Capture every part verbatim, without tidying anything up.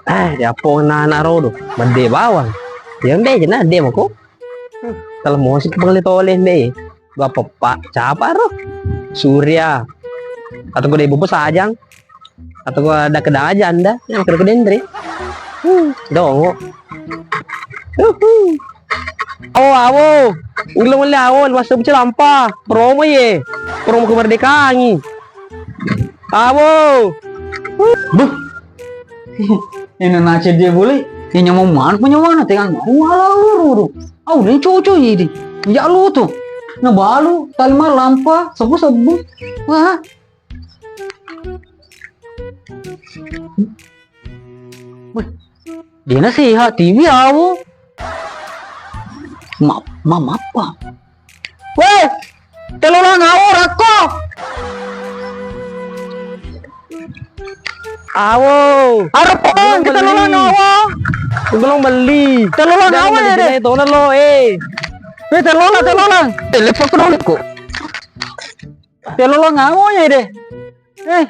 Eh, ya pong na na rodo, mede bawang. Ya mbe jena de mako. Tala mosi pengale tole mbe. Gua peppa, siapa ro? Surya. Atau gua ibu sajang. Atau gua ada kedajang dah. Yang kena denre. Hmm, dongo. Uhu. Awo, awo. Ngelong le awo, masa bocah lampa. Promo ye. Promo kemerdekaan. Awo. Beh. Ini nace dia boleh. Ini mau mana punya mana? Tengah mau ala uru. Au, ini cocok ini. Ya lu tuh. Nah, balu, tali lampa, sebu-sebu. Wah. Weh, dena sehat tiwi awo. Ma, ma, mappa. Weh, telolang awo rakko. Awo. Arepang, telolang awo. Belum beli. Telolang awo ya deh. Tolong lo, eh. Weh, telolang, telolang. Eh, lepas ko dong, ko. Telolang awo ya deh. Eh,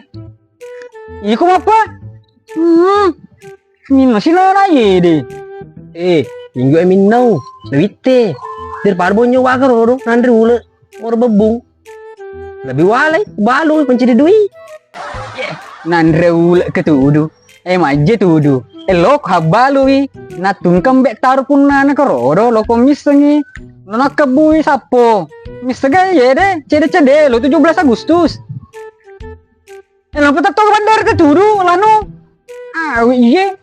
iko mappa? Hmm. Minno sinana yede. Eh, minggu e minnau. Nawitte. Daripada bonyo waka rodo, nanre ule. Ora bebung. Lebih walai, balu, mencari dui. Nanre ule ketudu. Eh, majje tudu. Eh, loko habbalui. Natungkang be taru punnana kerodo, loko missengi. Nonakkebbui sappo. Missega yede, cede-cede, lo tujuh belas Agustus. Eh, lo petetto bandar ke tudu, lanu. Ah, iye.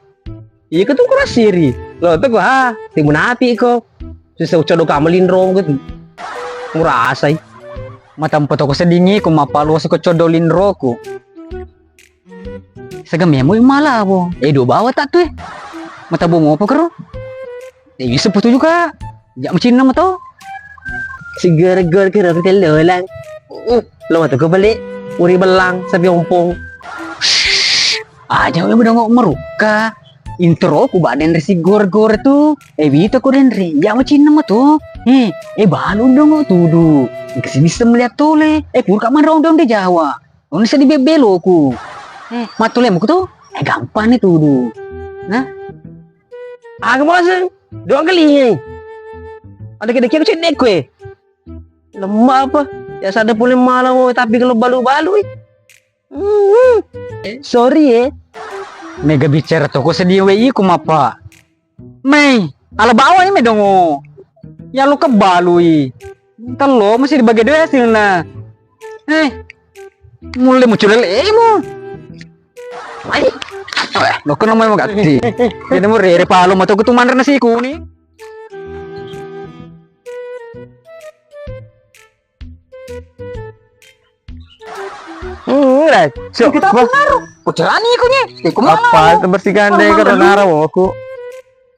Iya, ketu kurasiri. Lo teko ha, timunapi ko. Sisa ucodo kamu linro gitu. Murasai. Matampa toko sedingi ko mapalosi ko codo linroku. Sega memo malawo. Eh, dua bawa tak tu eh. Mata bomo apa kero? Eh, bisa putu juga. Jak macinna mato. Sigor-gor kero telolang. Uh, lo matu ko balik. Uri belang sapi ompong. Aja we bedongo merukka. Intro ku ba denre sigor-gor tu. Eh, bita ko denre. Jak macinna mato. Eh, eh, balu dongo tudu. Engka si bisa melihat tole. Eh, purka manrong dong di Jawa. Ono seddi bebbeloku. Eh, mattolemu tu? Eh, gampang ni tudu. Nah. Aga maseng? Doang kelingai. Ada kede-kede cedde kue. Lemma apa? Ya sada pole malam tapi kalau balu-balu eh. Hmm. Eh, sorry eh. Mega bicara toko seddi we iku mappa. Mai, ala bawani mai dongo. Ya lo kebbalui. Tello mesti dibagi dua hasilna. Eh, mulle mucu lelemu. Mai. Lo kena mai magatti. Jadi mu rere palo mato kutu manre nasi kuning. Hmm, lah, cok. Kita apa naruh? Kucerani iku nye. Iku mana? Apa bersihkan deh karo narawoku.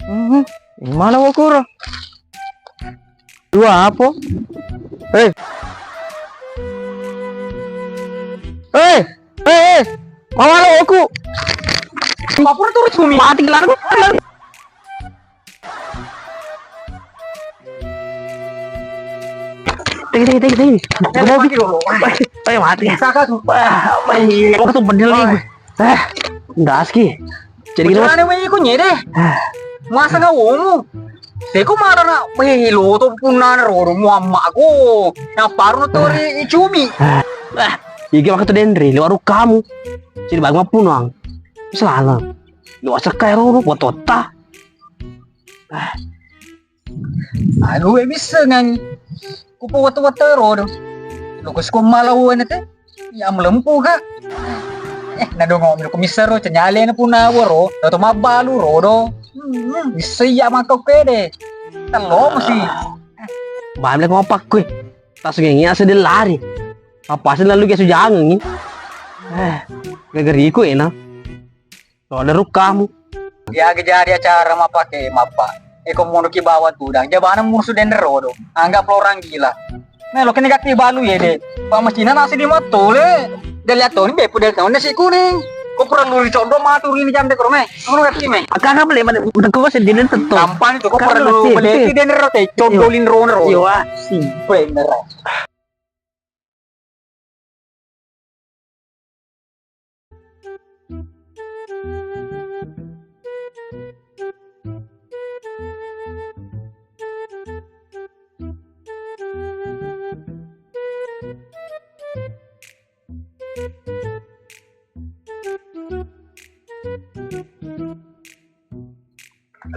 Hmm, mana woku ro? Dua apa? Eh. Eh, eh, eh. Mawala woku. Apa turun sumi? Mati gelar. Tegi, tegi, tegi, tegi. Gua mau bikin. Ayo mati. Saka sumpah. Wah, wah, iya. Gua tuh bener nih. Eh, ndas ki. Jadi gini, Mas. Ujarane we iku nyede. Masa nggak womu? Seko marana, weh, lo to punana roro mu amma ko. Yang paru no tori icumi. Ah, iki waktu denre, lewat kamu. Jadi bang mapunang. Salah. Lo asekai roro, buat tota. Aduh, eh, bisa ngangi. Ku po wata-wata ro do. Lo ko siko mala wena te. Ya melempu ka. Eh, na dongo mi ko misero cenyale na puna woro. Lo to mabbalu ro do. Hmm, bisa iya maka pede. Telo mesti. Bamle ko mapakkui. Langsung yang iya sedih lari. Apa sih lalu kayak sujangan ini? Eh, gagariku enak. Roda rukkamu. Iyaga jadi acara mapake mappa. Eko mono ki bawa tudang, jabana murusu denre rodo. Anggap lo orang gila. Melo kene gatti balu ye de. Pa masina nasi di matole. Dali atoni bepu del taun nasi kuning. Ko perlu dicondo matu rini jande kro me. Ngono gatti me. Akana beli mana udah kau sedih dan tetto. Gampang itu ko perlu beli denre rote condo linro ro. Yo ah. Bener.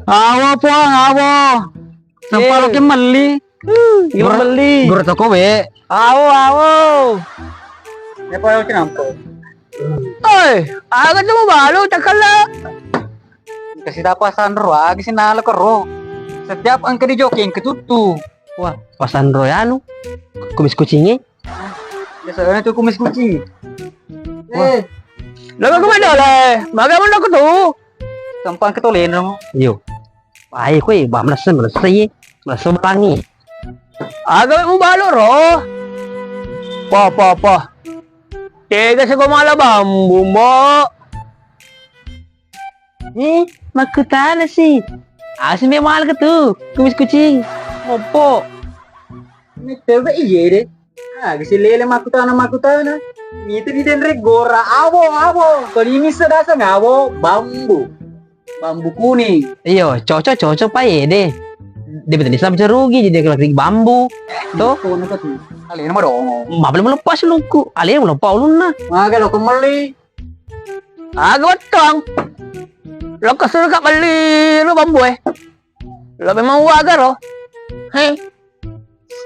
Awo, Puang, awo. Sempa loki melli. Gila melli. Guru toko we. Awo, awo. Apa yang kenapa? Oi, aga tu balu cakala. Kasi tapa sanro agi sinala kero. Setiap engka di joki engka tuttu. Wah, pasanro anu. Kumis kucinge. Biasanya tu kumis kucing. Wah. Eh, laga ku mana le? Maga mana ku tu? Sempang ke toleno. Iyo. Ai koe ba melessa melessa ye. Melessa belangi. Aga mu balu ro. Pa pa pa. Tega sego mala bambu, Mbok. Eh, makkutana si. Asu me mala ke tu. Kumis kucing. Ngopo. Metto ga iye de. Ah, gisi lele makkutana makkutana. Mita di denre gora awo awo. Tolimi sedasa ngawo bambu. Bambu kuning. Iyo, cocok cocok pa ede. Dia betul Islam bisa rugi jadi kalau bambu. Tuh. Tuh, napa tuh? Alena madongo. Mabel melepas lungku. Alena melepas ulunna. Maga lo kemeli. Aga wettong. Lokka suruh ka melli lu bambu e. Lo memang uaga ro. He.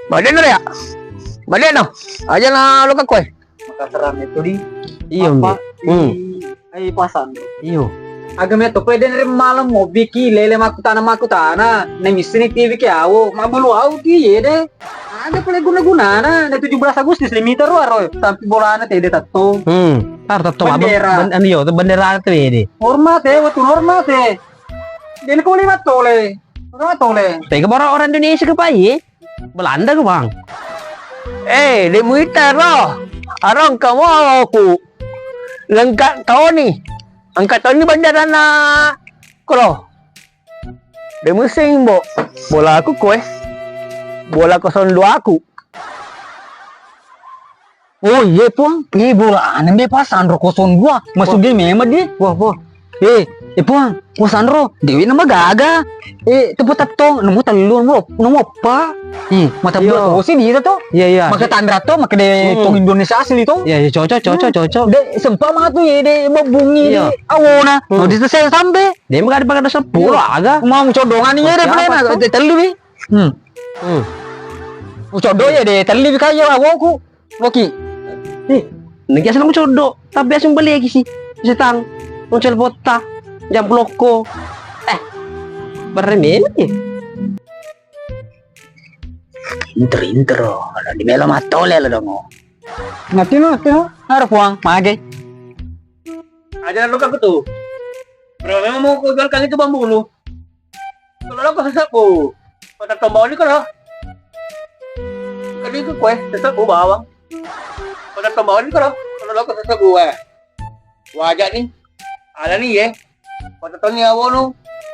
Baden ro ya. Baden no. Aja na lo ka koe. Makaterang itu di. Iyo, Mbak. Hmm. Ai pasang. Iyo. Aga me to pe den re malam mo biki lele makkutana makkutana. Ne missini T V ki awo. Mabulu awo ki ye de. Aga pole guna-gunana, na tujuh belas Agustus le mita ro aro tampi bolana tede tatto. Hmm, tar tatto ma bendera. Ben-, ben-, iyo, bendera tede. Hormat e, wettu hormat e. Dena ko lima tole. Ora tole. Tega bara orang Indonesia ke pai? Belanda ke, Bang? Eh, de muita ro. Arong kamu aku. Lengkap toni. Angkat toni bendera na kro. De musim, Mbok. Bola aku koe. Bola kosong dua aku. Oh, iye, Puang. Iye, bola ane be pas sanro kosong dua. Masuk game memang di. Wah, wah. Eh, eh, Puang, Puang Sanro, dewe nama gaga. Eh, tepo tettong, nemu tellu, nemu, nemu apa? Ih, mata bola tosi di itu tuh. Iya, iya. Maka Tanra tuh, maka de tong Indonesia asli tuh. Iya, iya, cocok, cocok, cocok. De sempat matu ya, de bebungi di awona. Mau di selesai sampai. Dia mah kada pakai sepuluh aga. Mau codongan iya de plena, tellu wi. Hmm. Hmm. Mau codo ya de tellu wi kayo awoku. Oki. Ih, niki asal mau codo, tapi asal beli lagi sih. Setang. Mau cel botta. Jam blokko. Eh. Beremeh ya. Inter-inter, oh. Di melo matole lo dong. Ngerti no, ngerti no. Harus puang, mage. Aja lu kaku tuh. Berapa memang mau kau jual kali itu bambu lu? Kalau lo kau sesebbu, kau tak kembali kau. Kali itu kue sesebbu bawang. Kau tak kembali kau. Kalau lo kau sesebbu eh. Wajak nih. Ada nih ya. Kau tak tahu nih awal no.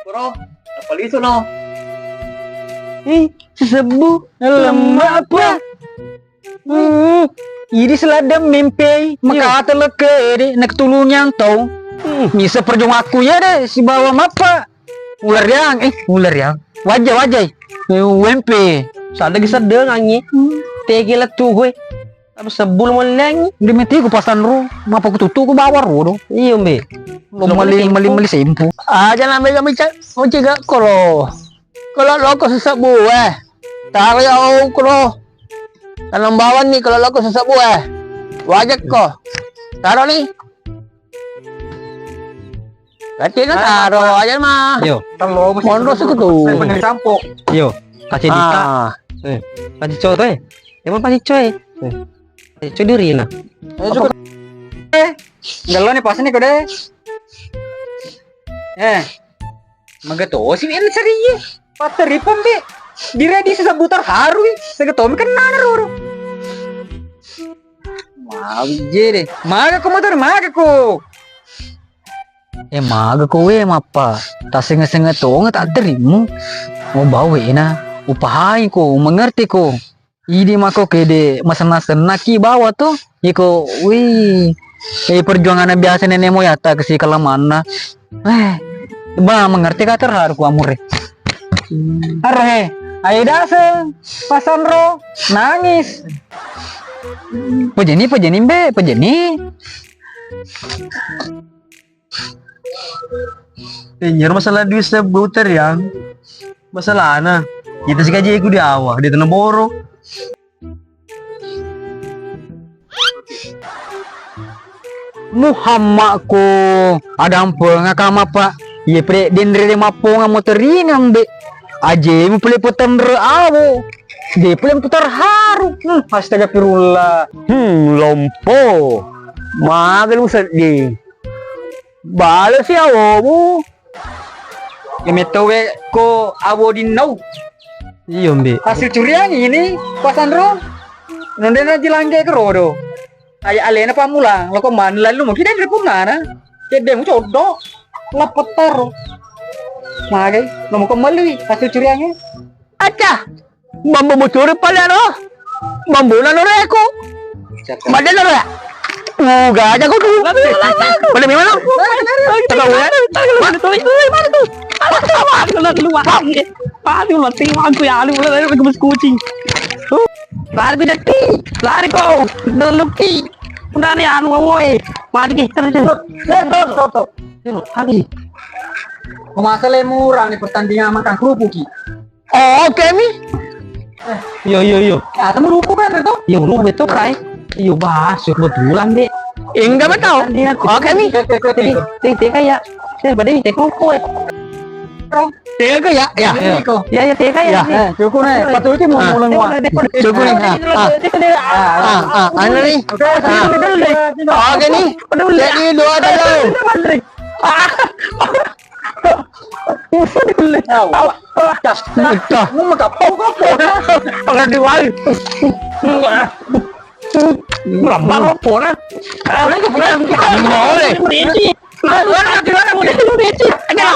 Kau apa lisu no? Ih, sesebbu. Lembab apa? Hmm, idi seladang mempei, iya, makateleke de, nak tulung yang tau. Hmm. Misa perjuang aku ya de, sibawa mappa. Ular yang, eh, ular yang. Wajah, wajah. Eh, U M P. Sada ki sedeng angi. Hmm. Tege letu gue. Apa sebul molengi? Di meti ku pasan ro, mapa ku tutu ku bawa ro do. Iyo, mbe. Lo meli, meli, meli sempu. Aja na mega mica, kunci gak koro. Kalau lo ko sesebbu eh. Taro ya o koro. Tanam bawang ni kalau loko sesebbu eh. Wajak ko. Taro ni. Berarti na taro aja mah. Yo. Mondo suku tu. Saya bener campur. Yo. Kasih dita. Ah. Eh. Kasih cowok tu eh. Emang kasih cowok eh. Eh. Kasih cowok duri na. Eh, cukup. Eh. Gelo ni pas ni kode. Eh. Magatosi mi anu sariye. Patteripong be. Diredi sesebbu terharu. Segatomi kennana roro. Mawi je de. Maga ko motor, maga ko. Eh, maga ko we mappa. Tasenga-senga tonga tak terimu. Mau bawa na. Upahai ko, mengerti ko. Idi mako kede masenna-sennaki bawa to. Iko, wih. Eh, perjuangan biasa nenek moyata ke si kalamanna. Eh, ba mengerti ka terharu ku amure. Aro he, ayo daseng, pasanro, nangis. Pejeni, pejeni, Mbe, pejeni. Eh, nyero masalah duit sebbu teriang. Masalahna, kita sikaji ku di awa, di tanah boro. Muhammad ko adampeng akama, Pak. Iye pede denre de mapponga motoringa, Mbe. Aje mu pele petenre awo. De pele terharu. Hmm, astagfirullah. Hmm, lompo. Maga lu seddi. Bale si awomu. Iya metto we ko awo dinnau. Iyo, Mbe. Hasil curian ini pasanro. Nonde na jilangge kerodo. Aya alena pammulang, loko man lalu mungkin dari punana. Cedde mu coddo. Lepet taro. Magai, nomor kembali hasil curiannya. Acah. Bambu mucuri pale ro. Bambuna no reko. Made no rek. Uga aja kau dulu. Pada memang lo. Tahu ya? Aduh, mati aku ya, aduh, mulai dari gemes kucing. Lari ku jati, lari kau, deluki. Udah nih anu woe. Mati ki, terus terus. Terus, terus, terus. Terus, lari. Masalah murah nih pertandingan makan kerupuk ki. Oke mi. Iyo, iyo, iyo. Ah, temu ruku kan itu? Iyo, ruku betul kai. Iyo, bahas kebetulan deh. Enggak betul. Oke mi. Teh, teh, teh, kayak. Teh, teh, kayak. Teh, badai, teh, koko, eh. Teh, kayak, ya. Ya, ya, teh, kayak. Ya. Eh, cukup nih. Patut itu mau mulai. Cukup nih. Ah, ah, ah, anu nih. Ah. Oke nih. Jadi dua dulu. Dah. Dah. Mau mengapa kau? Orang diwai. Lambang apa orang? Orang ke pulang. Boleh. Orang ke pulang. Boleh. Ada.